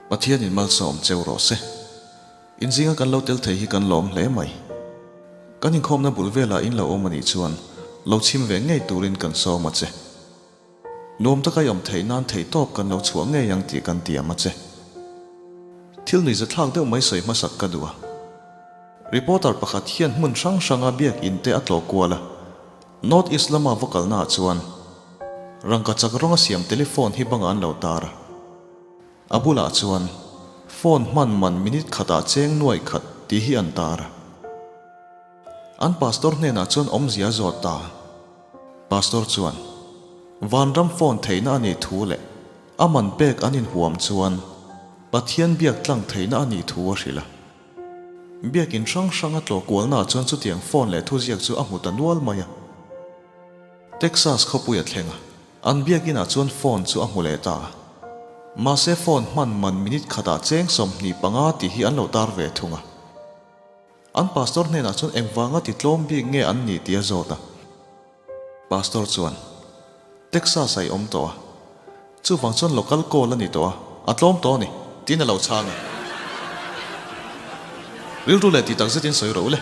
Pathianin malsawm cheu rawh se. In zinga kan lo tel thei hi kan lawm hle mai. Kan inkhawmna bul velah in lo awm a nih chuan lo chhim ve ngei turin kan sawm a che. Nuam taka i awm theih nan theihtawp kan lo chhuah ngei ang tih kan tiam a che. Thil nuihzathlak deuh mai sawi hmasak ka duh a. Reporter pakhat hian hmun hrang hranga biak in te a tlawh kual a. North East lama va kalnaah chuan rangkachak rawnga siam telephone hi bangah an lo tar a. A bulah chuan phone hman man minute khatah cheng nuai khat tih hi an tar a. An pastor hnenah chuan awmzia a zawt ta. Pastor chuan, Vanram phone theihna a nih thu leh a man pek an inhuam chuan Pathian biak tlang theihna a nih thu a hrilh a. Biakin hrang hranga tlawh kualnaah chuan chutiang phone leh thuziak chu a hmu ta nual mai a. Texas khawpui a thleng a, an biakinah chuan phone chu a hmu leh ta a. Mahse phone hman man minute khatah cheng 25 tih hi an lo tar ve thung a. An pastor hnenah chuan engvanga ti tlawm bik nge an nih tih a zawt a. Pastor chuan, Texas ah i awm tawh a, chuvang chuan local call a ni tawh a, a tlawm tawh a ni, tiin a lo chhang a. Rilru leh tih tak zetin sawi rawh u le.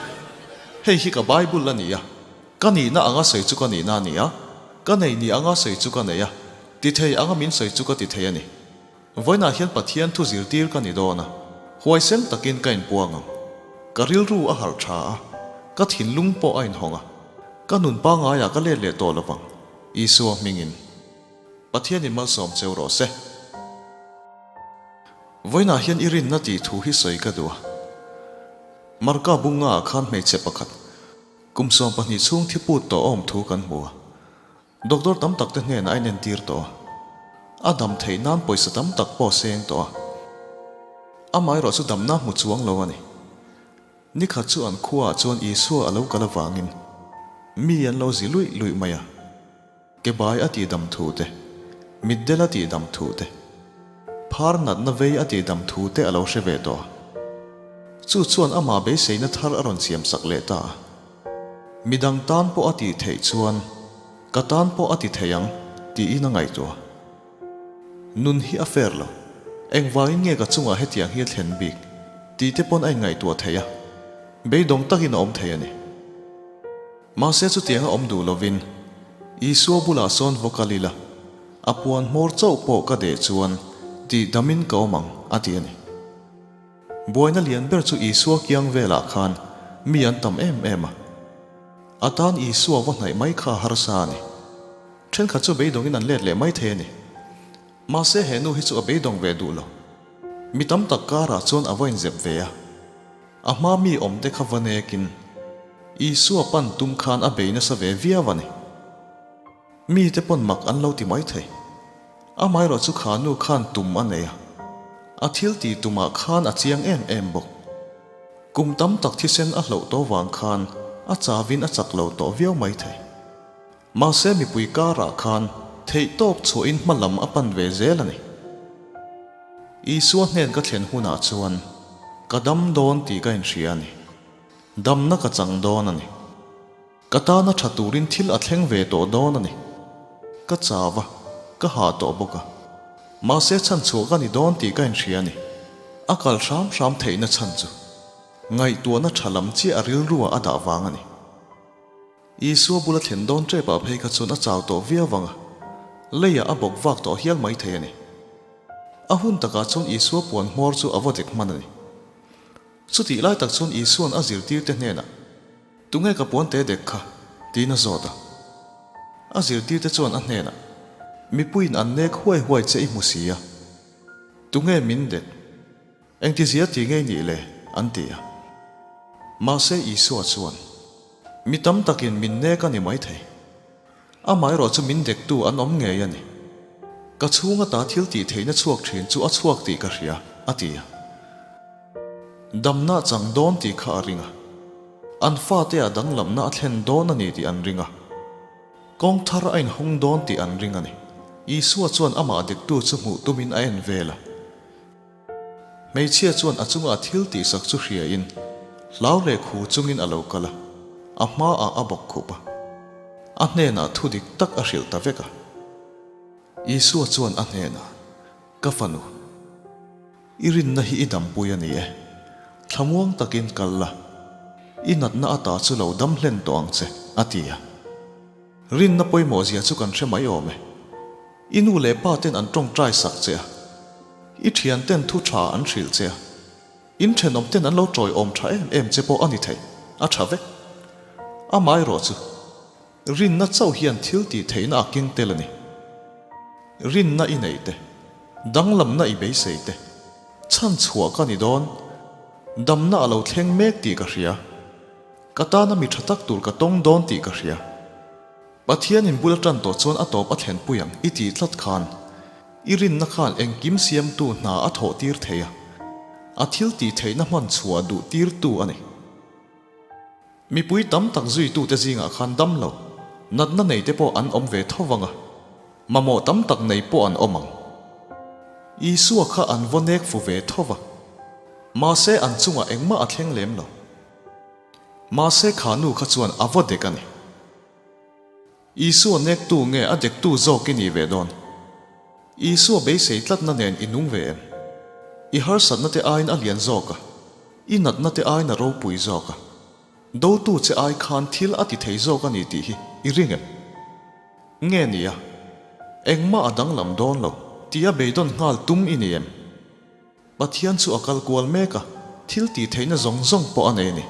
Hei hi ka Bible a ni a, ka nihna anga sawi chu ka nihna a ni a, ka nei ni anga sawi chu ka nei a, ti thei anga min sawi chu ka ti thei a ni. Vawiinah hian Pathian thu zirtir ka ni dawn a, huaisen takin ka inpuang ang. Ka rilru a harh tha a, ka thinlung pawh a inhawng a, ka nun pangaiah ka let leh tawh lovang, Isua hmingin. Pathianin malsawm cheu rawh se. Vawiinah hian i rinna tih thu hi sawi ka duh a. Marka bunga ah khan hmeichhe pakhat, kum 12 chhung thiput tawh awm thu kan hmu a. Doctor tam tak te hnenah a inentir tawh a, a dam theih nan pawisa tam tak pawh a seng tawh a. Amaherawh chu damna hmu chuang lo a ni. Nikhat chu an khuaah chuan Isua a lo kal avangin mi an lo zi luih luih mai a, ke bai a tihdam thu te, mitdel a tihdam thu te, phar natna vei a tihdam thu te a lo hre ve tawh a. Chu chuan amah beiseina thar a rawn siamsak leh ta a. Midang tan pawh a tih theih chuan ka tan pawh a ti thei ang tiin a ngaihtuah. Nun hi a fair lo. Engvangin nge ka chungah hetiang hi a thlen bik tih te pawn a inngaihtuah thei a, beidawng takin a awm thei a ni. Mahse chutiang a awm duh lovin Isua bulah sawn va kal ila, a puan hmawr chauh pawh ka deh chuan tih damin ka awm ang a ti a ni. Buaina lian ber chu Isua kiang velah khan mi an tam em em a. A tan Isua va hnaih mai kha a harsa a ni. Thenkhat chu beidawngin an let leh mai thei a ni. Mahse he nu hi chu a beidawng ve duh lo. Mi tam tak karah chuan a va inzep ve a. A hma mi awmte kha va nekin Isua pan tum khan a bei nasa ve viau a ni. Mite pawn mak an lo ti mai thei. Amaherawh chu kha nu khan tum a nei a, a thil tih tumah khan a chiang em em bawk. Kum tam tak thisen a hloh tawh vang khan a chavin a chak lo tawh viau mai thei. Mahse mipui karah khan theihtawp chhuahin hma lam a pan ve zel a ni. Isua hnen ka thlen hunah chuan ka dam dawn tih ka inhria a ni. Damna ka chang dawn a ni. Ka tana tha turin thil a thleng ve tawh dawn a ni. Ka chau a, ka hah tawh bawk a. Mahse chhan chhuah ka ni dawn tih ka inhria a ni. A kal hram hram theihna chhan chu ngaihtuahna tha lam chiah a rilruah a dah vang a ni. Isua bula thlen dawn tepah phei kha chuan a chau tawh viau vang a, leiah a bawk vak tawh hial mai thei a ni. A hun takah chuan Isua puan hmawr chu a va dek hman a ni. Chutih lai tak chuan Isua'n a zirtirte hnenah, Tunge ka puan te dek kha? tiin a zawt a. A zirtirte chuan a hnenah, Mipuiin an nek huai huai che i hmu si a. Tunge min dek? Engtizia ti ngei nih le? an ti a. Mahse Isua chuan, Mi tam takin min nek a ni maithei. Amaherawh chu min dektu an awm ngei a ni. Ka chhung ata thil tih theihna chhuak thin chu a chhuak tih ka hria, a ti a. Damna chang dawn tih kha a ring a. An fate ah danglamna a thlen dawn a ni tih an ring a. Kawng thar a inhawng dawn tih an ring a ni. Isua chuan amah dektu chu hmuh tumin a en vel a. Hmeichhia chuan a chunga thil tihsak chu hriain hlau leh khu chungin a lo kal a, a hmaah a bawk khup a. A hnenah thu dik tak a hrilh ta vek a. Isua chuan a hnenah, Ka fanu. I rinna hi i dampui a ni e. Thlamuang takin kal la, i natna ata chu lo dam hlen tawh ang che, a ti a. Rinna pawimawh zia chu kan hre mai awm e. I nu leh pa ten an tawngtai sak che a, i thian ten thu tha an hrilh che a, in thenawm ten an lo tawiawm tha em em che pawh a ni thei, a tha vek. Amaherawh chu, rinna chauh hian thil tih theihna a keng tel a ni. Rinna i nei te, danglamna i beisei te, chhan chhuah ka ni dawn, damna a lo thleng mek tih ka hria. Ka tana mi tha tak tur ka tawng dawn tih ka hria. Pathianin bul a tan tawh chuan a tawp a thlenpui ang i tih tlat khan i rinna khan engkim siamtu hna a thawh tir thei a, a thil tih theihna hman chhuah duh tirtu a ni. Mipui tam tak zuitute zingah khan dam lo, natna nei te pawh an awm ve tho vang a, mamawh tam tak nei pawh an awm ang. Isua kha an vaw nek fu ve tho va, mahse an chungah engmah a thleng lem lo. Mahse kha nu kha chuan a vaw dek a ni. Isua nektu nge a dektu zawk i nih ve dawn? Isua beisei tlatna nen i nung ve em? I harsatna te aiin a lian zawk a, i natna te aiin a ropui zawk a, dotu che ai khan thil a ti thei zawk a ni tih hi i ring em? Nge nia, engmah a danglam dawn lo tia beidawn nghal tum i ni em? Pathian chu a kal kual mek a, thil tih theihna zawng zawng pawh a nei a ni.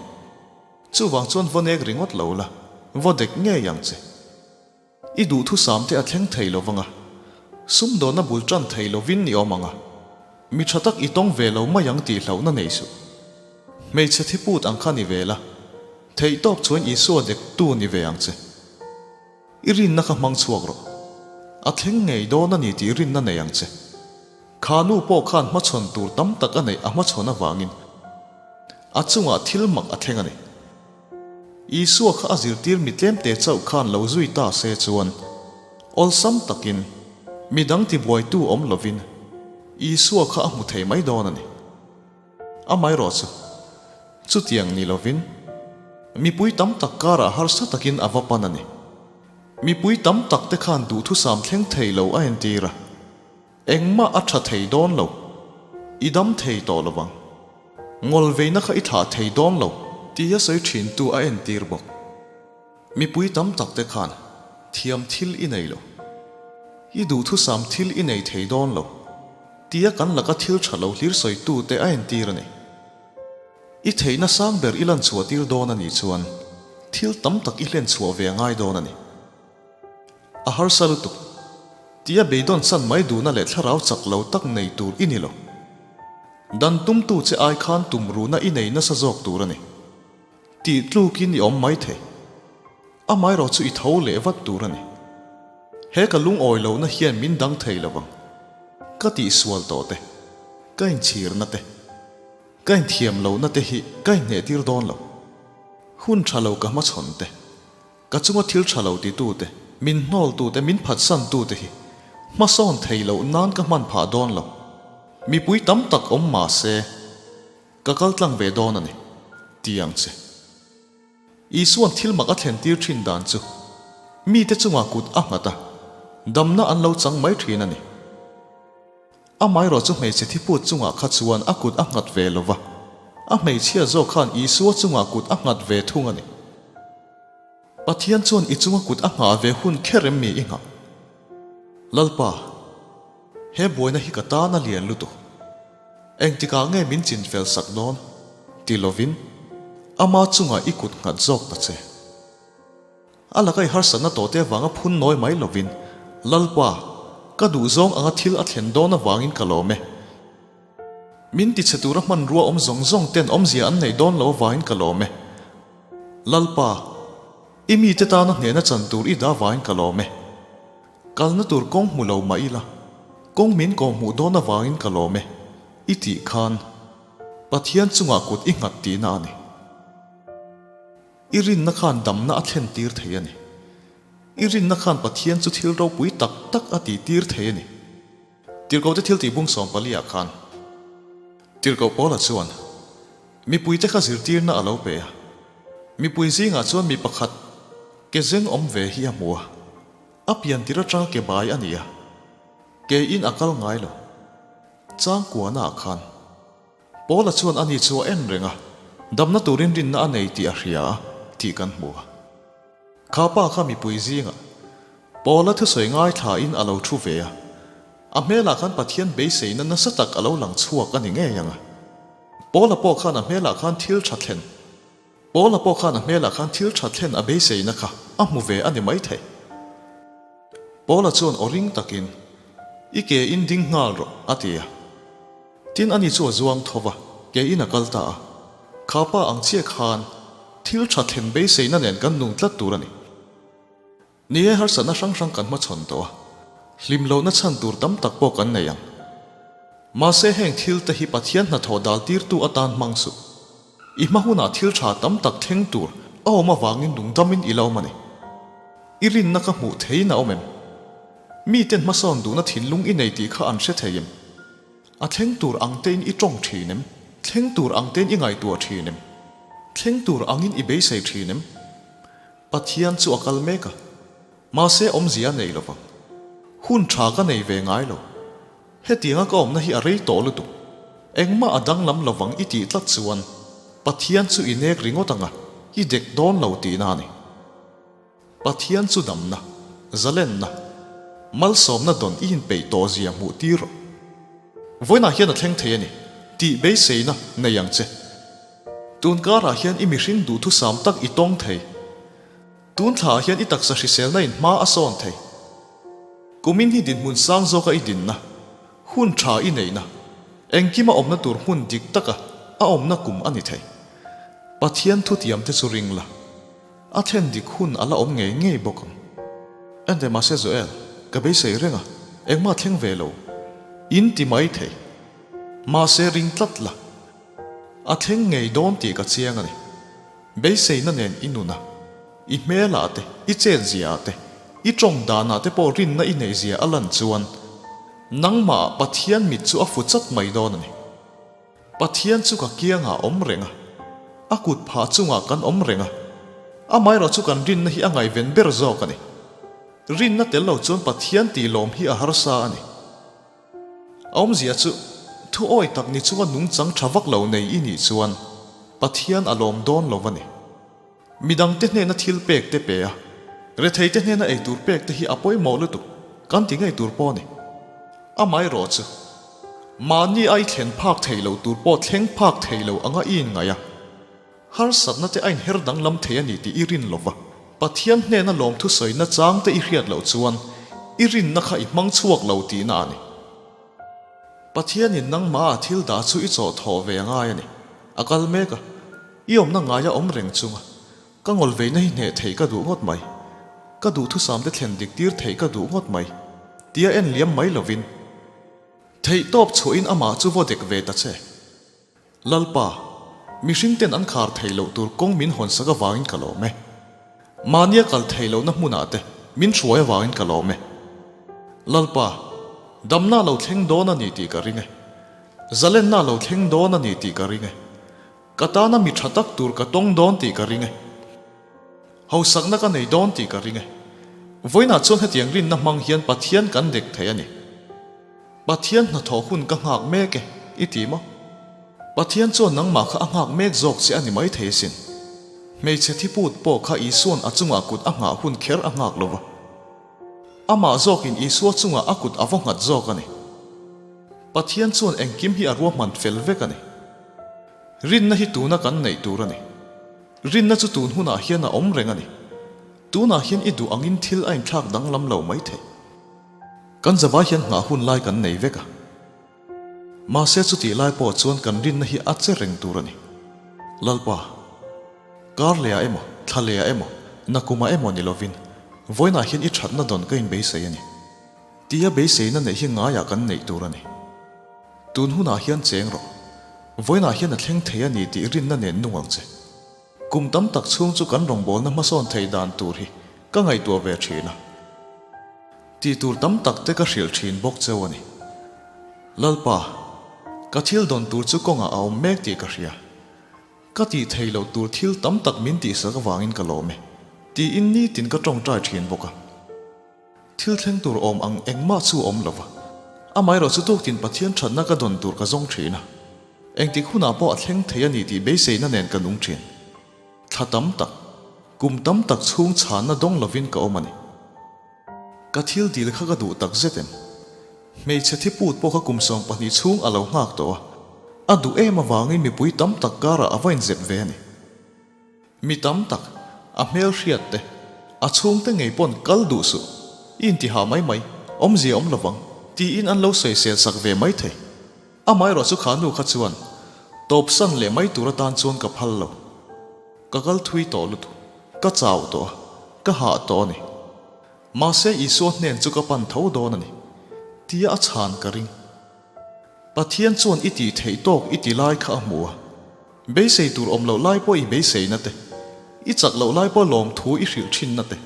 Chuvang chuan vaw nek ringawt lo la, vaw dek ngei ang che. I duhthusam te a thleng thei lo vang a, sumdawnna bul tan thei lovin i awm ang a, mi tha tak i tawng ve lo mai ang tih hlauhna nei suh. Hmeichhe thiput ang kha ni ve la, theihtawp chuan Isua dektu ni ve ang che. I rinna kha hmang chhuak rawh. A thleng ngei dawn a ni tih rinna nei ang che. Kha nu pawh khan hmachhawn tur tam tak a neih a hmachhawn avangin a chungah thil mak a thleng a ni. Isua kha a zirtir mi tlemte chauh khan lo zui ta se chuan awlsam takin midang tibuaitu awm lovin Isua kha a hmu thei mai dawn a ni. Amaherawh chu, chutiang ni lovin mipui tam tak karah harsa takin a va pan a ni. Mipui tam tak te khan duhthusam thleng thei lo a entir a. Engmah a tha thei dawn lo. I dam thei tawh lo vang. Ngawlveina kha i thlah thei dawn lo tia sawi thintu a entir bawk. Mipui tam tak te khan thiam thil i nei lo. I duhthusam thil i nei thei dawn lo tia kan laka thil tha lo hlir sawitu te a entir a ni. I theihna sang ber i lanchhuah tir dawn a nih chuan thil tam tak i hlenchhuah ve a ngai dawn a ni. A harsa lutuk. Tia beidawn san mai duhna leh thlarau chak lo tak nei tur i ni lo. Dan tumtu che ai khan tum ruhna i nei nasa zawk tur a ni. Tih tlukin i awm mai thei. Amaherawh chu i tho leh vat tur a ni. He ka lungawi lohna hian min dang thei lo vang. Ka tihsual tawh te, ka inchhirna te, ka inthiam lohna te hi ka inhnehtir dawn lo. Hun tha lo ka hmachhawn te, Ka chunga thil tha lo titute, min hnawltute, min phatsantute hi hmasawn thei loh nan ka hman phah dawn lo. Mipui tam tak awm mah se, ka kal tlang ve dawn a ni, ti ang che. Isua'n thil mak a thlentir thin dan chu mite chungah kut a nghat a, damna an lo chang mai thin a ni. Amaherawh chu hmeichhe thiput chungah kha chuan a kut a nghat ve lo va, a hmeichhia zawk khan Isua chungah kut a nghat ve thung a ni. Pathian chuan i chunga kut a nghah ve hun kher em mi i nghah? Lalpa, he buaina hi ka tan a lian lutuk. Engtikah nge min chinfel sak dawn? Ti lovin, ama chungah i kut nghat zawk ta che. A laka i harsatna tawhte avanga phun nawi mai lovin, Lalpa, ka duhzawng anga thil a thlen dawn avangin ka lawm e. Min tichhe tura hmanrua awm zawng zawng ten awmzia an neih dawn lo avangin ka lawm e. Lalpa, i mite tana hnehna chan tur i dah avangin ka lawm e. Kalna tur kawng hmu lo mah ila, kawng min kawhhmuh dawn avangin ka lawm e, i tih khan Pathian chungah kut i nghat tihna a ni. I rinna khan damna a thlen tir thei a ni. I rinna khan Pathian chu thil ropui tak tak a tih tir thei a ni. Tirhkohte thil tih bung 14 ah khan Tirhkoh Paula chuan mipuite kha zirtirna a lo pe a. Mipui zingah chuan mi pakhat ke zeng awm ve hi a hmu a. A pian tir atanga ke bai a ni a. Ke in a kal ngai lo. Changkuana ah khan. Paula chuan ani chu a en reng a, damna turin rinna a nei tih a hria a tih kan hmu a. Kha pa kha mipui zingah Paula thusawi ngaithlain a lo thu ve a, a hmelah khan Pathian beiseina nasa tak a lo lang chhuak a ni ngei ang a. Paula pawh khan a hmelah khan thil tha thlen Paula pawh khan a hmelah khan thil tha thlen a beiseina kha a hmu ve a ni maithei. Paula chuan aw ring takin, I ke in ding nghal rawh, a ti a. Tin ani chu a zuang tho va, ke in a kal ta a. Kha pa ang chiah khan thil tha thlen beiseina nen kan nung tlat tur a ni. Ni e, harsatna hrang hrang kan hmachhawn tawh a, hlim lohna chhan tur tam tak pawh kan nei ang. Mahse heng thil te hi Pathian hnathawh dal tirtu atan hmang suh. I hma hunah thil tha tam tak thleng tur a awm avangin lungdamin i la awm a ni. I rinna ka hmuh theiin a awm em? Miten hmasawn duhna thinlung i nei tih kha an hre thei em? A thleng tur ang tein i tawng thin em? Thleng tur ang tein i ngaihtuah thin em? Thleng tur angin i beisei thin em? Pathian chu a kal mek a, mahse awmzia a nei lo vang. Hun tha ka nei ve ngai lo. Hetianga ka awmna hi a rei tawh lutuk. Engmah a danglam lo vang i tih tlat chuan Pathian chu i nek ringawt anga i dek dawn lo tihna a ni. Pathian chu damna, zalenna, malsawmna dawn i inpeih tawh zia hmuh tir rawh. Vawiinah hian a thleng thei a ni tih beiseina nei ang che. Tun karah hian i mihring duhthusam tak i tawng thei. Tun thlaah hian i taksa hriselna in hma a sawn thei. Kumin hi dinhmun sang zawka i dinna, hun tha i neihna, engkima awmna tur hmun dik taka a awmna kum a ni thei. Pathian thutiamte chu ring la, a thlen dik hun a la awm ngei ngei bawk ang. Ente mahse Joel, ka beisei reng a, engmah thleng ve lo. In ti mai thei. Mahse ring tlat la. A thleng ngei dawn tih ka chiang a ni. Beiseina nen i nun a, i hmelah te, i chetzia te, i tawng danah te pawh rinna i neihzia a lan chuan nangmah Pathian mit chu a fu chat mai dawn a ni. Pathian chu ka kiangah a awm reng a, a kut phah chungah kan awm reng a, amaherawh chu kan rinna hi a ngaihven ber zawk a ni. Rinna tel lo chuan Pathian tih lawm hi a harsa a ni. A awmzia chu, thu awi tak ni chunga nungchang tha vak lo nei i nih chuan Pathian a lawm dawn lo a ni. Midangte hnena thil pek te pe a, retheite hnena eitur pek te hi a pawimawh lutuk, kan ti ngei tur pawh a ni. Amaherawh chu, mahni a i thlen phak thei lo tur pawh thleng phak thei lo anga i inngaih a, harsatna te a inher danglam thei a ni tih i rin lova, Pathian hnena lawmthu sawina chang te i hriat loh chuan i rinna kha i hmang chhuak lo tihna a ni. Pathianin nangmah a thil dah chu i chawh thawh ve a ngai a ni. A kal mek a, i awmna ngaia awm reng chunga ka ngawlveina hi hneh theih ka duh ngawt mai, ka duhthusam te thlen dik tir theih ka duh ngawt mai tia en liam mai lovin theihtawp chhuahin amah chu vaw dek ve ta che. Lalpa, mihring ten an khar thei loh tur kawng min hawn sak avangin ka lawm e. Mahnia kal thei lohna hmunah te min hruai avangin ka lawm e. Lalpa, damna lo thleng dawn a ni tih ka ring e. Zalenna lo thleng dawn a ni tih ka ring e. Ka tana mi tha tak tur ka tawng dawn tih ka ring e. Hausakna ka nei dawn tih ka ring e. Vawiinah chuan hetiang rinna hmang hian Pathian kan dek thei a ni. Pathian hnathawh hun ka nghak mek e, i ti maw? Pathian chuan nangmah kha a nghak mek zawk che a ni mai thei asin. Hmeichhe thiput pawh kha Isua'n a chungah kut a nghah hun kher a nghak lo va. Amah zawkin Isua chungah a kut a va nghat zawk a ni. Pathian chuan engkim hi a ruahman fel vek a ni. Rinna hi tuna kan neih tur a ni. Rinna chu tun hunah hian a awm reng a ni. Tunah hian i duh angin thil a inthlak danglam lo mai thei. Kan zavai hian nghah hun lai kan nei vek a. Mahse chutih lai pawh chuan kan rinna hi a che reng tur a ni. Lalpa, kar lehah emaw, thla lehah emaw, nakumah emaw ni lovin, vawiinah hian i thatna dawn ka inbeisei a ni. Tia beiseina neih hi ngaiah kan neih tur a ni. Tun hunah hian cheng rawh. Vawiinah hian a thleng thei a ni tih rinna nen nung ang che. Kum tam tak chhung chu kan rawngbawlna hmasawn thei dan tur hi ka ngaihtuah ve thin a. Tih tur tam tak te ka hrilh thin bawk cheu a ni. Lalpa, ka thil dawn tur chu kawngah a awm mek tih ka hria. Ka tih thei loh tur thil tam tak min tihsak avangin ka lawm e, tiin nitin ka tawngtai thin bawk a. Thil thleng tur awm ang engmah chu awm lo va, amaherawh chu tuktin Pathian thatna ka dawn tur ka zawng thin a. Engtik hunah pawh a thleng thei a ni tih beiseina nen ka nung thin. Thla tam tak, kum tam tak chhung chhanna dawng lovin ka awm a ni. Ka thil dil kha ka duh tak zet em? Hmeichhe thi put pawh kha kum 12 chhung a lo nghak tawh a, a duh em avangin mipui tam tak karah a va inzep ve a ni. Mi tam tak, a hmel hriat te, a chhungte ngei pawn kal duh suh, i intihah mai mai, awmzia awm lovang, tiin an lo sawisel sak ve mai thei. Amaherawhchu kha nu kha chuan tawp san leh mai tur atan chuan ka phal lo. Ka kal thui tawh lutuk, ka chau tawh a, ka hah tawh a ni. Mahse Isua hnen chu ka pan tho dawn a ni, tia a chhan ka ring. Pathian chuan i tih theih tawk i ti lai kha a hmu a, beisei tur awm loh lai pawh i beiseina te, i chak loh lai pawh lawmthu i hrilh thinna te,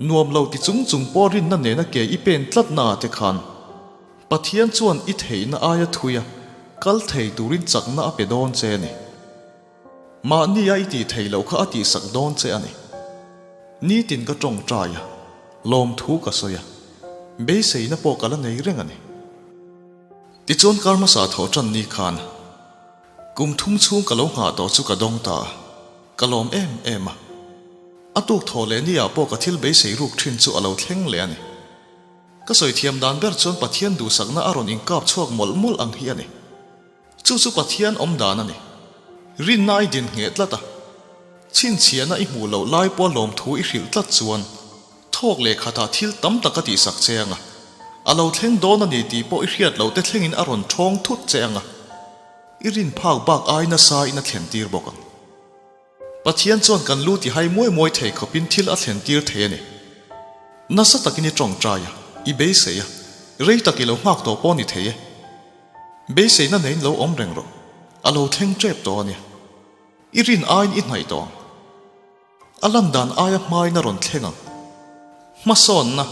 nuam lo ti chung chung pawh rinna nena ke i pen tlatna ah te khan Pathian chuan i theihna aia thui a, kal thei turin chakna a pe dawn che a ni. Mahni a i tih theih loh kha a tihsak dawn che a ni. Nitin ka tawngtai a, lawmthu ka sawi a, beiseina pawh ka la nei reng a ni. Tichuan kar hmasa thawh tan ni khan kum thum chhung ka lo nghah tawh chu ka dawng ta a, ka lawm em em a. A tuk thawh leh ni ah pawh ka thil beisei ruk thin chu a lo thleng leh a ni. Ka sawi thiam dan ber chuan Pathian duhsakna a rawn inkap chhuak mawlh mawlh ang hi a ni. Chu chu Pathian awm dan a ni. Rinna i din ngheh tlat a, chhinchhiahna i hmuh loh lai pawha lawmthu i hrilh tlat chuan thawk leh khatah thil tam tak a tihsak che ang a, a lo thleng dawn a ni tih pawh i hriat loh te thlengin a rawn ṭhawng thut che ang a, i rin phak bak ai nasa in a thlen tir bawk ang. Pathian chuan kan lu tihai muai muai thei khawpin thil a thlen tir thei a ni. Nasa takin i ṭawngṭai a, i beisei a, rei tak i lo nghak tawh pawh a ni thei e. Beiseina neiin lo awm reng rawh, a lo thleng ṭep tawh a nia. I rin aiin i hnaih tawh ang. A lan dan aia hmain a rawn thleng ang. Hmasawnna,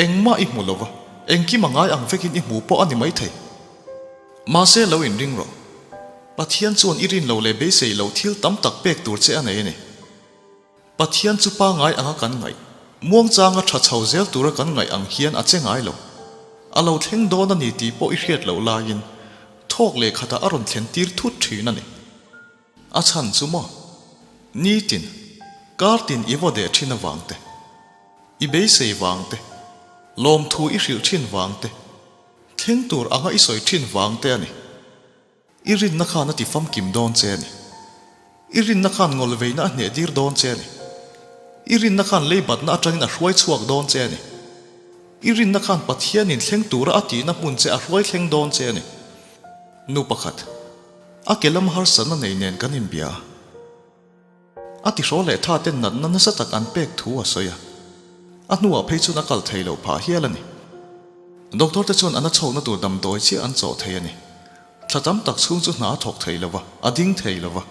engmah i hmu lova, engkim a ngai ang vekin i hmu pawh a ni maithei. Mahse lo inring rawh. Pathian chuan i rin lo leh beisei loh thil tam tak pek tur che a nei a ni. Pathian chu pangai anga kan ngaih, muangchanga tha chho zel tura kan ngaih ang hian a che ngai lo. A lo thleng dawn a ni tih pawh i hriat loh laiin thawk leh khatah a rawn thlen tir thut thin a ni. A chhan chu maw? Nitin, kartin i vaw deh thin avang te, i beisei vang te, lawmthu i hrilh thin vang te, thleng tur anga i sawi thin vang te a ni. I rinna khan a ti famkim dawn che a ni. I rinna khan ngawlveina a hneh dir dawn che a ni. I rinna khan leibatna atangin a hruai chhuak dawn che a ni. I rinna khan Pathianin thleng tura a tihna hmun che a hruai thleng dawn che a ni. Nu pakhat, a ke lam harsatna nei nen kan inbia a. A tihrawl leh tha ten natna nasa tak an pek thu a sawi a, a hnuah phei chuan a kal thei loh phah hial a ni. Doctor te chuan a na chhawkna tur damdawi chiah an chawh thei a ni. Thla tam tak chhung chu hna a thawk thei lo va, a ding thei lo va,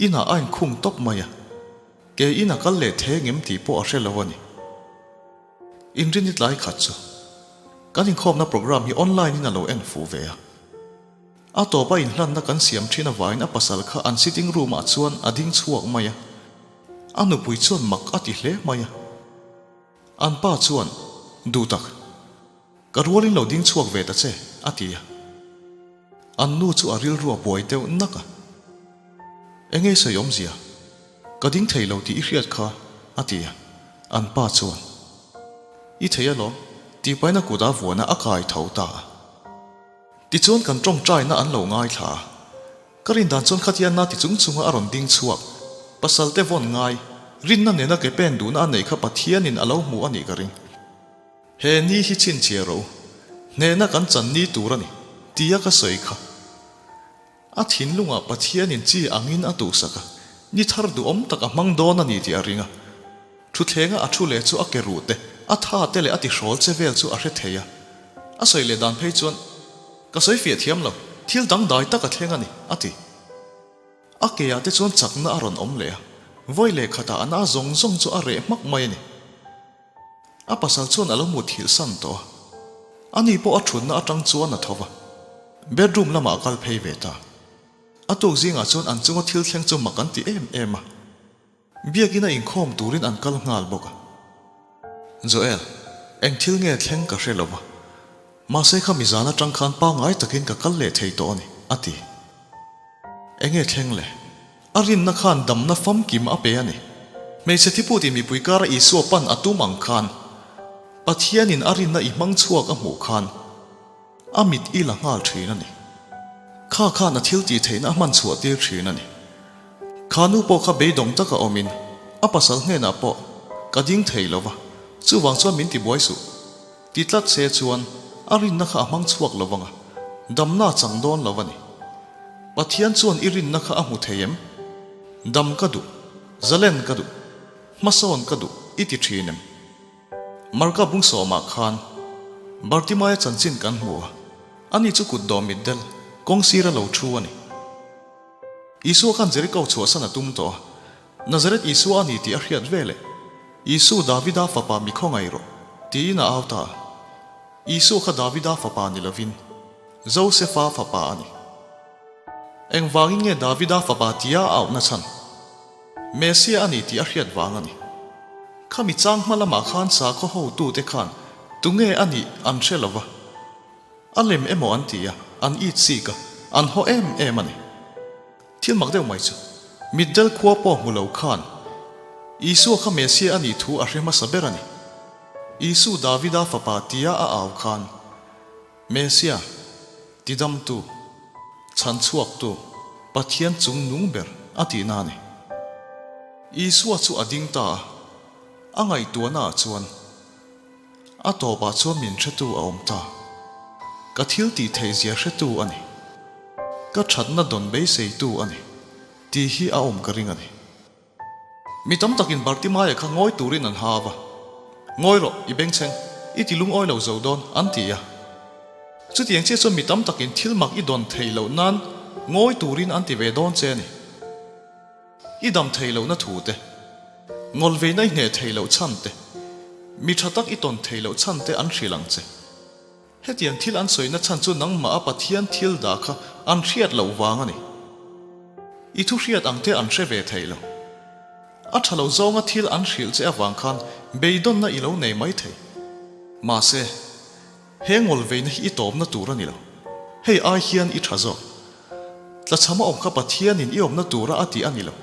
inah a inkhung tawp mai a, ke in a kal leh theng em tih pawh a hre lo a ni. Inrini tlai khat chu kan inkhawmna programme hi online in a lo en fuh ve a. A tawpa inhlanna kan siam thin avangin a pasal kha an sitting room ah chuan a ding chhuak mai a, a nupui chuan mak a ti hle mai a. An pa chuan, Duh tak, ka rualin lo ding chhuak ve ta che, a ti a. An nu chu a rilru a buai deuh nak a. Enge sawi awmzia? Ka ding thei lo tih i hriat kha, a ti a. An pa chuan, I thei alawm, tih pahin a kut a vuan a, a kai tho ta a. Tichuan kan tawngtaina an lo ngaithla a, ka rin dan chuan khatia na ti chung chunga a rawn ding chhuak, pasalte vawn ngai, rinna nena ke pen duhna a neih kha Pathianin a lo hmu a nih ka ring. He ni hi chhinchhiah rawh u, hnehna kan chan ni tur a ni, tia ka sawi kha. A thinlungah Pathianin chi angin a tuhsak a, ni thar duhawm tak a hmang dawn a ni tih a ring a. Thuthlenga a thu leh chu a ke ruh te, a tha te leh a tihrawl che vel chu a hre thei a. A sawi leh dan phei chuan, Ka sawi fiah thiam lo, thil dangdai tak a thleng a ni, a ti. A keah te chuan chakna a rawn awm leh a, vawi leh khatah a na zawng zawng chu a reh hmak mai a ni. A pasal chuan a lo muthilh san tawh a, ani pawh a thutna atang chuan a tho va, bedroom lamah a kal phei ve ta. A tuk zingah chuan an chunga thil thleng chu mak an ti em em a. Biakina inkhawm turin an kal nghal bawk a. Joel, eng thil nge thleng ka hre lo va, mahse kha mizan atang khan pangngai takin ka kal leh thei tawh a ni, a ti. Enge thleng le? A rinna khan damna famkim a pe a ni. Hmeichhe thiputin mipui kara Isua pan a tum ang khan, Pathianin a rinna i hmang chhuak a hmuh khan, a mit i la nghal thin a ni. Kha khan a thil tih theihna a hman chhuah tir thin a ni. Kha nu pawh kha beidawng taka awmin, a pasal hnenah pawh, Ka ding thei lo va, chuvang chuan min tibuai suh. Ti tlat se chuan a rinna kha a hmang chhuak lo vang a, damna a chang dawn lo a ni. Pathian chuan i rinna kha a hmu thei em? Dam ka duh, zalen ka duh, hmasawn ka duh i ti thin em? Marka bung sawmah khan Bartimaia chanchin kan hmu a, ani chu kut dawm mitdel, kawng sira lo thu a ni. Isua khan Jeriko chhuahsan a tum tawh a, Nazareth Isua a ni tih a hriat veleh, Isu, Davida fapa mi khawngaih rawh, tiin a au ta a. Isua kha Davida fapa ni lovin, Josefa fapa a ni. Engvangin nge Davida fapa tia a auhna chhan? Mesia a ni tih a hriat vang a ni. Khami chang hma lamah khan sakhaw hotute khan tunge a nih an hre lo va. A lem emaw an ti a, an it sik a, an haw em em a ni. Thil mak deuh mai chu, mitdel khua pawh hmu lo khan Isua kha Mesia a nih thu a hre hmasa ber a ni. Isu Davida fapa tia a au khan, Mesia, tidamtu, chhanchhuaktu, Pathian chung nung ber a tihna a ni. Isua chu a ding ta a, a ngaihtuahnaah chuan, A tawpah chuan min hretu a awm ta. Ka thil tih theih zia hretu a ni. Ka thatna dawn beiseitu a ni. Tih hi a awm ka ring a ni. Mi tam takin Bartimaia kha ngawi turin an ha va. Ngawi rawh, i bengchheng, i ti lungawi lo zo dawn, an ti a. Chutiang chiah chuan mi tam takin thil mak i dawn theih loh nan ngawi turin an ti ve dawn che a ni. I dam thei lohna thu te, ngawlveina i hneh thei loh chhan te, mi tha tak i tawn thei loh chhan te an hrilh ang che. Hetiang thil an sawina chhan chu nangmah a Pathian thil dah kha an hriat loh vang a ni. I thu hriat ang te an hre ve thei lo. A tha lo zawnga thil an hrilh che avang khan beidawnna i lo nei mai thei. Mahse, He ngawlveina hi i tawpna tur a ni lo. Hei ai hian i tha zawk. Tlachham a awm kha Pathianin i awmna tura a tih a ni lo.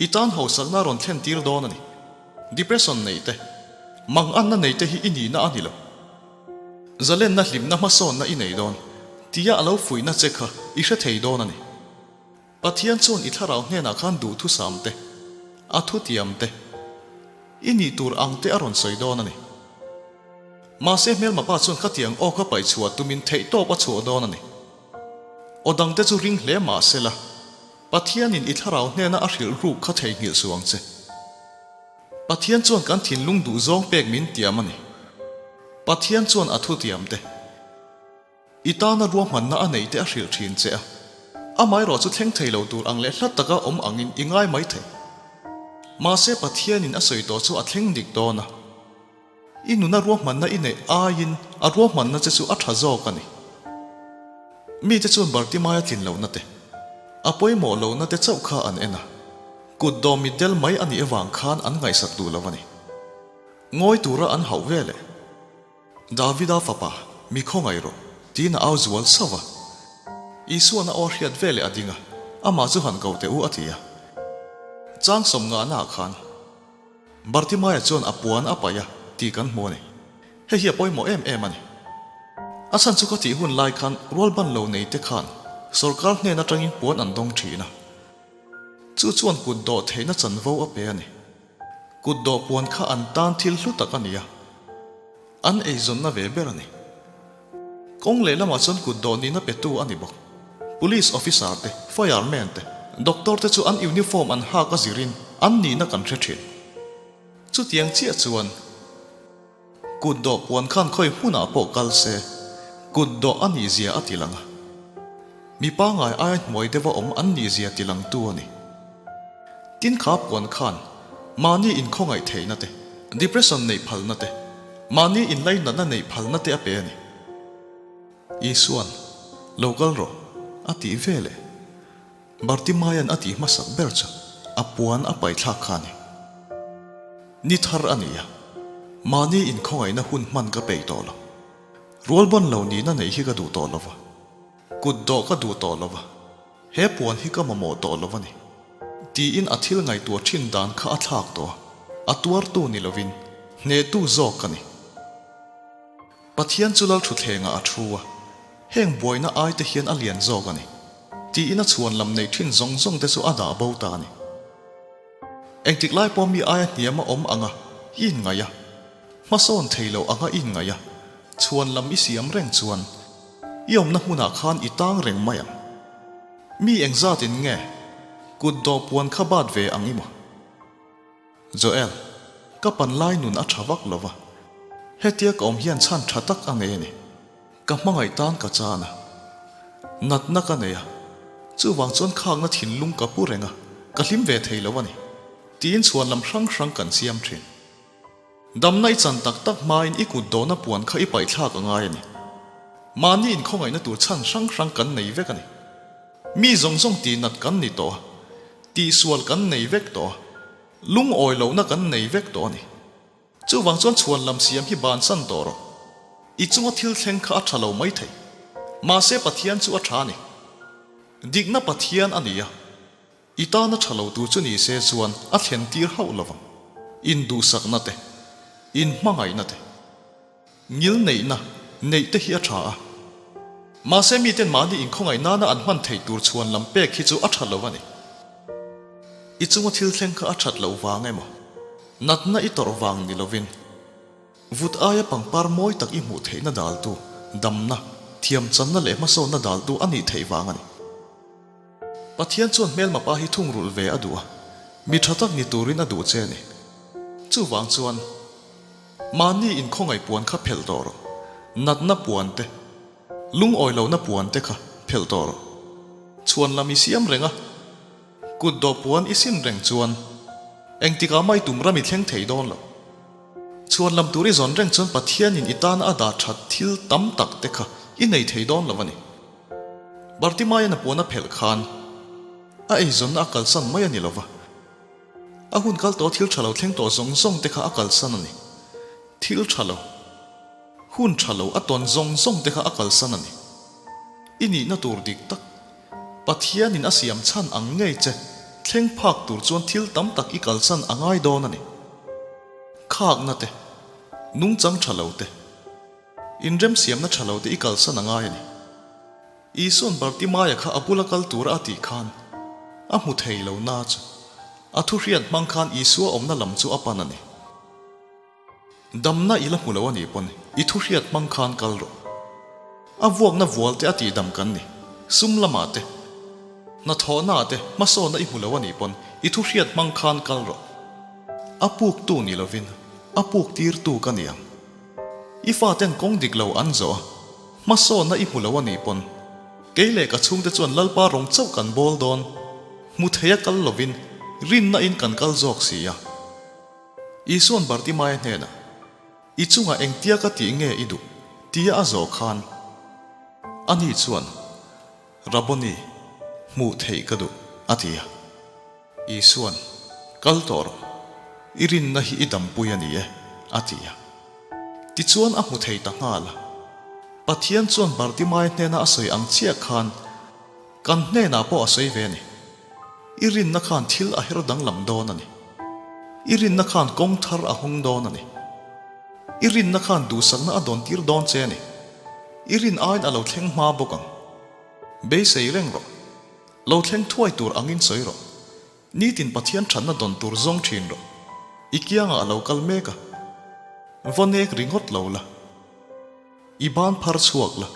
I tan hausakna a rawn thlen tir dawn a ni. Depression nei te, manganna nei te hi i nihna a ni lo. Zalenna hlimna hmasawnna i nei dawn tia a lo fuihna che kha i hre thei dawn a ni. Pathian chuan i thlarau hnenah khan duhthusam te, a thutiam te, i nih tur ang te a rawn sawi dawn a ni. Mahse hmelma pa chuan khatiang aw kha paih chhuah tumin theihtawp a chhuah dawn a ni. Aw dangte chu ring hle mah sela, Pathianin i thlarau hnena a hrilh ruk kha theihnghilh suh ang che. Pathian chuan kan thinlung duhzawng pek min tiam a ni. Pathian chuan a thutiam te. I tana ruahmanna a neih te a hrilh thin che a, amaherawh chu thleng thei lo tur ang leh hla taka awm angin i ngai mai thei. Mahse Pathianin a sawi tawh chu a thleng dik dawn a, i nuna ruahmanna i neih aiin a ruahmanna che chu a tha zawk a ni. Mite chuan Bartimaia tlin lohna te, a pawimawh lohna te chauh kha an en a, kut dawm mitdel mai a nih avang khan an ngaihsak duh lo a ni. Ngawi tura an hauh veleh. Davida fapa, mi khawngaih rawh, tiin a au zual sauh a. Isua'n a aw hriat veleh a ding a, amah chu han ko teh u a ti a. Chang sawm ngahnaah khan Bartimaia chuan a puan a paih a tih kan hmu a ni. Hei hi a pawimawh em em a ni. A chhan chu ka tih hun lai khan rualban lo nei te khan sawrkar hnen atangin puan an dawng thin a. Chu chuan kut dawh theihna chanvo a pe a ni. Kut dawh puan kha an tan thil hlu tak a ni a, an eizawnna ve ber a ni. Kawng lehlamah chuan kut dawh nihna petu a ni bawk. Police officer te, fireman te, doctor te chu an uniform an hak a zirin an nihna kan hre thin. Chutiang chiah chuan kut dawh puan khan khawi hmunah pawh kal se, kut dawh a nihzia a ti lang a. Mi pangngai aia hnuai deuha awm an nihzia ti langtu a ni. Tin kha puan khan mahni inkhawngaih theihna te, depression neih phalna te, mahni inlainatna neih phalna te a pe a ni. Isuan, Lo kal rawh, a tih veleh Bartimaia'n a tih hmasak ber chu a puan a paithlak kha a ni. Ni thar a ni a, mahni inkhawngaihna hun hman ka peih tawh lo. Rualban lo nihna neih hi ka duh tawh lo va, kut dawh ka duh tawh lo va. He puan hi ka mamawh tawh lo a ni. Tiin a thil ngaihtuah thin dan kha a thlak tawh a, a tuartu ni lovin hnehtu zawk ka ni. Pathian chu Lalthutthlengah a thu a, heng buaina ai te hian a lian zawk a ni. Tiin a chhuan lam neih thin zawng zawng te chu a dah bo ta a ni. Engtik lai pawh mi aia hniam a awm anga i inngaih a, hmasawn thei lo anga i inngaih a, chhuan lam i siam reng chuan i awmna hmunah khan i tang reng mai ang. Mi engzatin nge kut dawh puan kha bat ve ang i maw? Joel, ka pan lai nun a tha vak lo va, hetia ka awm hian chhan tha tak a nei a ni. Ka hmangaih tan ka chan a, natna ka nei a, chuvang chuan khakna thinlung ka pu reng a, ka hlim ve thei lo a ni, tiin chhuan lam hrang hrang kan siam thin. Damna i chan tak tak hmain i kut dawhna puan kha i paihthlak a ngai a ni. Mahni inkhawngaihna tur chhan hrang hrang kan nei vek a ni. Mi zawng zawng tihnat kan ni tawh a, tihsual kan nei vek tawh a, lungawi lohna kan nei vek tawh a ni. Chuvang chuan chhuan lam siam hi bansan tawh rawh. I chunga thil thleng kha a tha lo mai thei. Mahse Pathian chu a tha a ni. Dikna Pathian a ni a. I tana tha lo tur chu ni se chuan a thlen tir hauh lo vang. Induhsakna te, inhmangaihna te, ngil neihna neih te hi a tha a. Mahse miten mahni inkhawngaih nana an hman theih tur chhuan lam pek hi chu a tha lo a ni. I chunga thil thleng kha a that loh vang emaw, natna i tawrh vang ni lovin, Vut aia pangpar mawi tak i hmuh theihna daltu, damna, thiamchanna leh hmasawnna daltu a nih theih vang a ni. Pathian chuan hmelma pa hi thungrulh ve a duh a, mi tha tak ni turin a duh che a ni. Chuvang chuan, mahni inkhawngaih puan kha phelh tawh rawh, natna puan te, lungawi lohna puan te kha phelh tawh rawh. Chhuan lam i siam reng a, kut dawh puan i sin reng chuan engtikah mah i tum ram i thleng thei dawn lo. Chhuan lam tur i zawn reng chuan Pathianin i tana a dah that thil tam tak te kha i nei thei dawn lo a ni. Bartimaian a puan a phelh khan a eizawnna a kalsan mai a ni lova, a hun kal tawh thil tha lo thleng tawh zawng zawng te kha a kalsan a ni. Thil tha lo, hun tha lo a tawn zawng zawng te kha a kalsan a ni. I nihna tur dik tak, Pathianin a siam chhan ang ngei che thleng phak tur chuan thil tam tak i kalsan a ngai dawn a ni. Khakna te, nungchang tha lo te, inremsiamna tha lo te i kalsan a ngai a ni. Isua'n Bartimaia kha a bula kal tura a tih khan a hmu thei lo na chu a thuhriat hmang khan Isua awmna lam chu a pan a ni. Damna i la hmu lo a nih pawn i thuhriat hmang khan kal rawh. A vuakna vual te a tihdam kan ni. Sum lamah te, hnathawhnaah te hmasawnna i hmu lo a nih pawn i thuhriat hmang khan kal rawh. A puktu ni lovin a puk tirtu ka ni ang. I faten kawng dik lo an zawh a, hmasawnna i hmu lo a nih pawn kei leh ka chhungte chuan Lalpa rawng chauh kan bawl dawn. Hmu thei a kal lovin rinna in kan kal zawk si a. Isua'n Bartimaia hnenah, I chungah engtia ka tih nge i duh? tia a zawh khan, ani chuan, Rabboni, hmuh theih ka duh, a ti a. Isua'n, Kal tawh rawh, i rinna hi i dampui a ni e, a ti a. Tichuan a hmu thei ta nghal a. Pathian chuan Bartimaia hnena a sawi ang chiah khan kan hnenah pawh a sawi ve a ni. I rinna khan thil a her danglam dawn a ni. I rinna khan kawng thar a hawng dawn a ni. I rinna khan duhsakna a dawn tir dawn che a ni. I rin aiin a lo thleng hma bawk ang. Beisei reng rawh. Lo thleng thuai tur angin sawi rawh. Nitin Pathian thatna dawn tur zawng thin rawh. I kiangah a lo kal mek a. Va nek ringawt lo la. I ban phar chhuak la.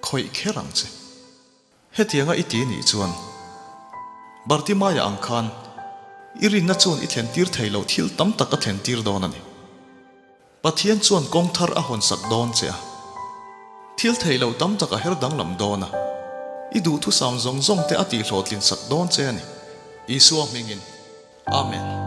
Khawih kher ang che. Hetianga i ti nih chuan Bartimaia ang khan i rinna chuan i thlen tir thei loh thil tam tak a thlen tir dawn a ni. Pathian chuan kawng thar a hawnsak dawn che a, thil theih loh tam tak a her danglam dawn a, i duhthusam zawng zawng te a tihhlawhtlin sak dawn che a ni. Isua hmingin. Amen.